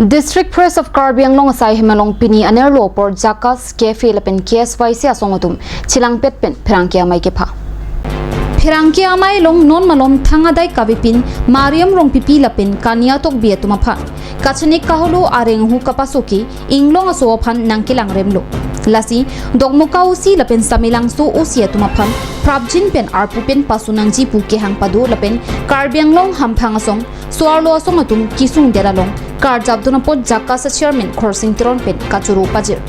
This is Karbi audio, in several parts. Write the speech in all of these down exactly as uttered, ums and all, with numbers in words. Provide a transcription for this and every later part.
District Press of Karbi Anglong asai hem along pini anerlo apor JACAS, CAFE lapen K S Y C asong atum chelangpet pen pherangke amei kepha. Pherangke amei along non malom thang adai kavepin Mariam Rongpipi lapen Kania Tokbi atum aphan kachenek kaholo areng ahu kapasoki inglong aso aphan nangkelangremlo. Lasi Dokmoka O C lapen Samelangso O C atum aphan prapjin pen arpu pen pasu nangji pu kehang pado lapen Karbi Anglong hamphang asong so-arlo asong atum kesung det along karjapdun apot JACAS a-chairman Khorsing Teron pen kachoro pajir.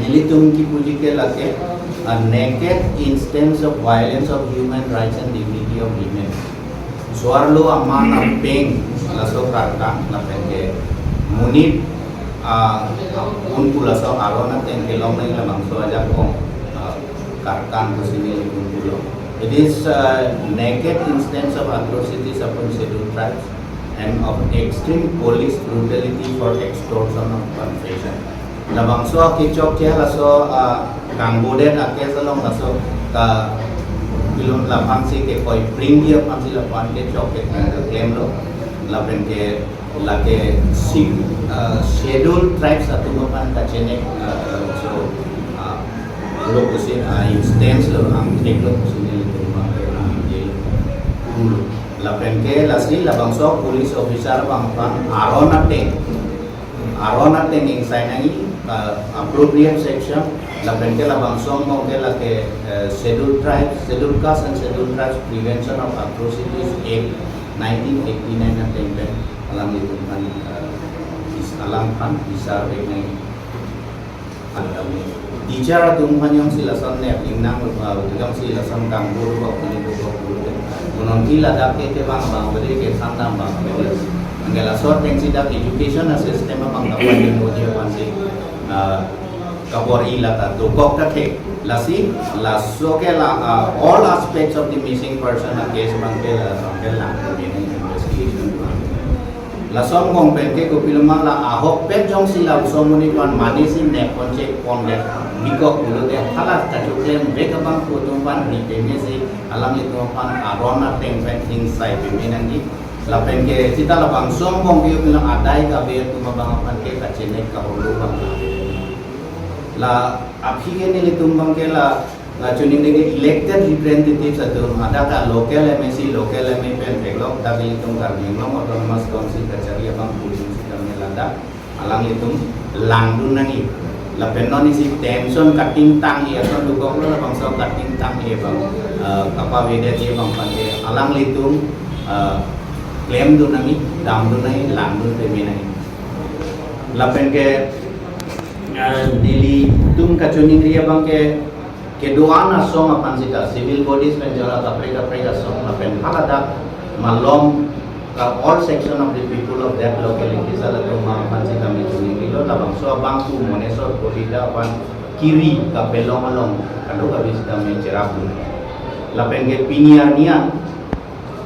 Nelitum kipuji ke lake a naked instance of violence of human rights and dignity of women. So-arlo aman apeng laso karkang lapen ke monit, ah, un pu laso aron ateng kelong nang labangso ajakong, ah, karkang pusi nelitum pulo. It is, uh, naked instance of atrocities upon scheduled tribes and of extreme police brutality for extortion of confession. Labangso akechok ke laso, ah, kangbodet a-case along laso ka bilun laphansi ke koi pring dia aphansi lapu-an kechok ke klemlo. Lapen ke lake six, ah, scheduled tribes atum aphan kachenek, ah, so, ah, lo pusi, ah, instance lo, angthek lo pusi nelitum aphan ke, ah, ye, pulo. Lapen ke lasi labangso police officer abang aphan aron ateng, aron ateng ingsai nangji, ah, appropriate section, lapen ke labangso angbong ke lake, eh, scheduled tribes, scheduled caste and scheduled tribes prevention of atrocities act nineteen eighty-nine ateng pen alanglitum aphan, eh, is-, alangphan bisar vek nangji. Teacher atum aphan jongsi lason nep ingnang, uh, jongsi lason kangbo rubok pini rubok rubok. Mononti ladak ke kevang abang bede, kesan dam abang bede. Anke laso atengsi dak education a-system abang kapajinmoji aphansi, uh, kabor-i lata dokok ta thek. Lasi laso ke la, uh, all aspects of the missing person a-case abang ke la, ke la, investigation abang. Lason angbong pen ke kopiloma la ahokpet jongsi la oso amonit aphan manisi nep ponche pondet bikok pulote hala kachoklem vek abang pu atum aphan ri pemesi alanglitum aphan aron ateng pen ingsai peme nangji. Lapen ke seta labangso angbong ke kopilo adai kave atum abang aphan ke kachenek kaholo abang kave. La aphi ke nelitum abang ke la, la chuning dege elected representatives atum, hadak a-local M A C, local M A pen theklong, dak ilitum Karbi Anglong Autonomous Council kachari abang pusi kami ladak alanglitum langdun nangji. Lapen non isi tension katingtang-i ason dokoklo, labangso katingtang-i abang, eh, kapavedetji abang aphan ke alanglitum, eh, klemdun nangji, damdun nangji, langdun peme nangji. Lapen ke, eh, nelitum kachiningri abang ke kedo-an asong aphan seta civil bodies pen jora kaprek kaprek asong lapen haladak malom ka all section of the people of that locality sala atum aphan seta mi chiningrilo, labangso abang pu Monesor Kolida aphan kiri kapelong along kadokave seta mi cherapdun. Lapen ke pini arni an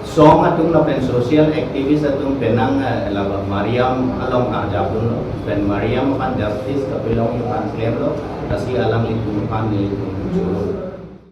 song atum lapen social activist atum penang, eh, laba Mariam along arjapdunlo, pen Mariam aphan justice kapelongji aphan klemlo, lasi alanglitum aphan nelitum choro.